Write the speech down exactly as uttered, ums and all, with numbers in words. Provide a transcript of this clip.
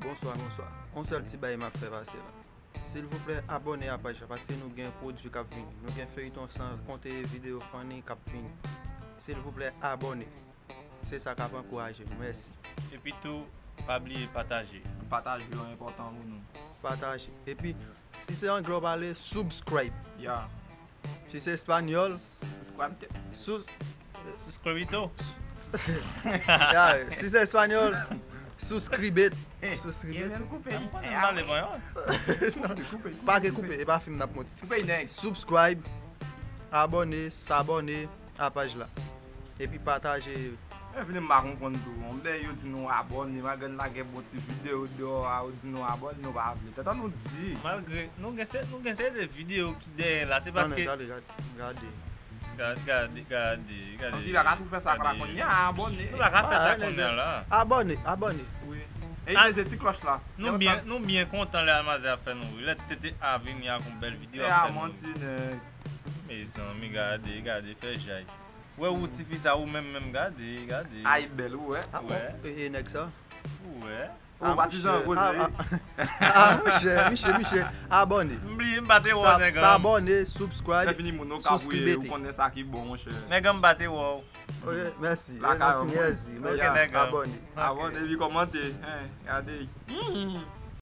Bonswa, bonswa. Yon sèl ti bagay m ap fè pase la. Silvouplè, abòne a paj la, paske nou gen pwodui k ap vini. Nou gen feyton san konte videyo funny k ap vini. Silvouplè, abòne. Se sa k ap ankouraje m. Mèsi. Epi tou, pa bliye pataje. Pataje yo enpòtan pou nou. Pataje. Epi, si se anglè w pale, subscribe. Ya. Si se espanyòl, Subscribe. Sus, Suscribito. Ya, si se espanyòl, suscribit. Suscribit. Mwen pale panyòl. Pa gen koupe, e pa fim n ap monte. Koupe nèg. Subscribe, abòne, sabòne a paj la. Epi pataje. Mwen vini m pa konprann tou. Yon bè yo di nou abòne, malgre n lage bon ti videyo deyò a, yo di nou abòne, nou pa vle. Tantan nou di. Malgre nou gen se, nou gen se de videyo ki dèyè la, se paske. Gade, gade, gade. Gade, gade, gade, gade. Ansi, pa ka tou fè sa la kounye a, abòne. Nou pa ka fè sa kounye a la. Abòne, abòne. Wi. E peze ti klòch la. Nou byen, nou byen kontan lè Almazè ap fè nou ri. Lè T T A vini ak yon bèl videyo ap fè nou ri. Mezanmi, gade, gade, fè jay. Wè ou tifi sa, ou menm menm, gade, gade. Ay, bèl, ou wè. Ou wè. E, e nèg sa? Ou wè. Ou patizan koze. Ah, monchè, misye, misye, abòne. M bliye, m pa te wè w, nèg an. Sabòne, subscribe, suscribete. Ou konnen sa ki bon, monchè. Nèg an, m pa te wè w. Ok, mèsi. Lakay an, mèsi. Abòne. Abòne, epi kòmante. Hein, gade.